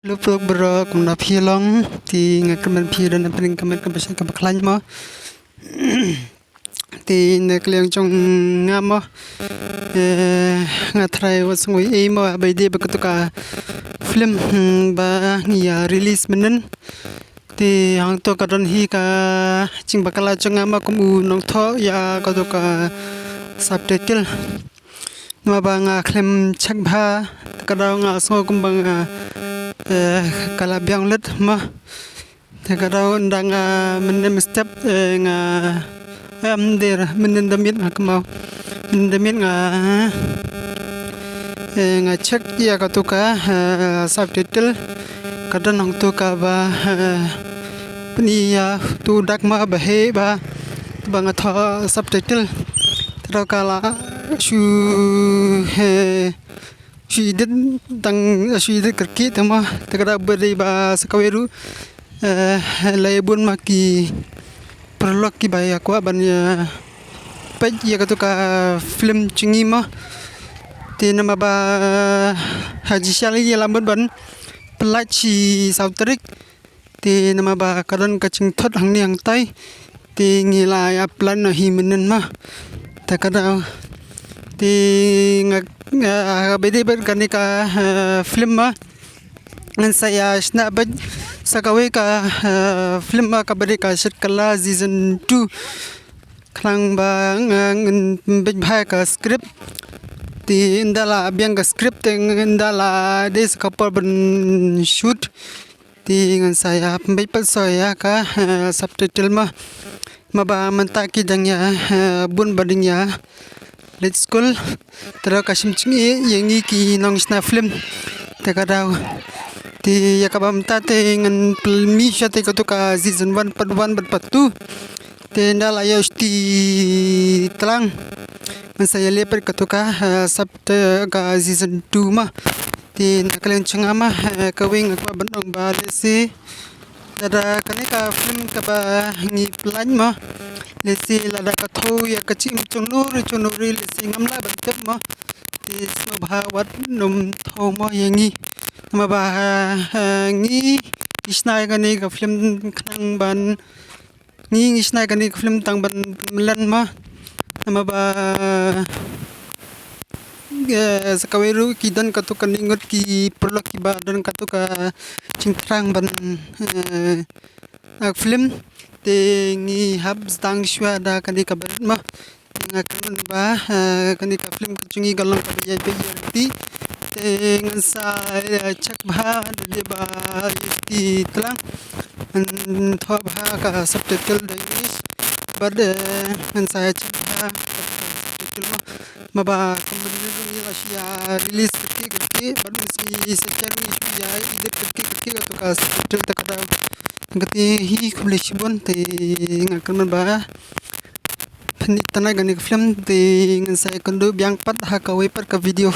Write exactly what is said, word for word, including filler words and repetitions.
Hello paralok baroh, kumno phi long? Te nga kyrmen phi don na pdeng ka met kaba shait kaba khlaiñ mo. Te na ka liang jong nga mo, eh, nga tharai wat sngew ei mo ba ïadei bad katu ka film, hmm, ba ngi ïa release mynnin. Te hangto ka don hi ka jingbakla jong nga mo kum u nongthoh ïa katu ka subtitle. Namar ba nga khlem check bha, te ka daw nga sngew kumba nga, eh, ka la biang lut mo. Te ka daw ynda nga mynnin mynstep, eh, nga, eh, ym dei, mynnin da miet nga kynmaw. Mynnin da miet nga, eh, nga check ïa katu ka, eh, subtitle. Ka don hangto kaba, eh, pyni ïa utu u dak mo ba heh bha, te ba nga thoh subtitle. Te ka daw ka la shu, eh, shu edit tang, shu edit kyrkieh te mo. Te ka daw ba dei ba sa kawei ruh, eh, la ïa bun mo ki paralok kiba ïa kwah ban ïa peit ïa katu ka film jong ngi mo. Te namar ba ha jingshisha ïa la mut ban pyllait shi saw tarik. Te namar ba ka don ka jingthut hangne hangtai, te ngi la ïa plan noh hi mynnin mo. Te ka daw, te nga, nga, ba dei bad kane ka, eh, film mo, ngan sa ïa shna bad sa kawei ka, eh, film mo kaba dei ka Shit Kala season two. Khnang ba nga, ngan pynbeit bha ka script. Te ynda la biang ka script, te ynda la dei sa ka por ban shoot, te ngan sa ïa pynbeit pat sa ïa ka, eh, subtitle mo. Namar ba mynta ki dang ïa, eh, bun ba dang ïa leit skul. Te ka daw ka shim jingeh ïa ngi ki nongshna film. Te ka daw, te ïa kaba mynta te ngan pynmih shuwa te katu ka season one part one bad part two. Te ynda la ïoh shuti tlang, ngan sa ïaleh pat katu ka, eh, sub te ka season two mo. Te na ka liang jong nga mo, eh, kawei nga kwah ban ong ba lehse lada kane ka film kaba ngi plan mo, lehse lada ka thew ïa ka jingim jong no re jong no re, lehse ngam lah ban tip mo. Te sngewbha wat nym thew mo ïa ngi. Namar ba, eh, ngi, ngi shna ïa kane ka film khnang ban ngi, ngi shna ïa kane ka film tang ban pynmlien mo. Namar ba, eh, sa kawei ruh ki don katto katne ngut ki paralok kiba don katto ka jingthrang ban, eh, act film. Te ngi hap sdang shuwa da kane kaba rit mo. Te nga kyrmen ba, eh, kane ka film ka jong ngi ka long kaba ïaid beit ïaid ryntih. Te ngan sa, eh, check bha da dei ba ïaid ryntih tlang. Ngan thoh bha ka subtitle da English. Bad, eh, ngan sa check bha ka subtitle mo. Namar ba kumne ruh ngi la shu ïa release kyrkieh kyrkieh bad ngi sa check, ngi shu ïa edit kyrkieh kyrkieh kato ka subtitle, te ka daw. Kata hi, khublei shibun, te nga kyrmen ba phin ïa tnat kane ka film, te ngan sa ïakynduh biang pat ha kawei pat ka video.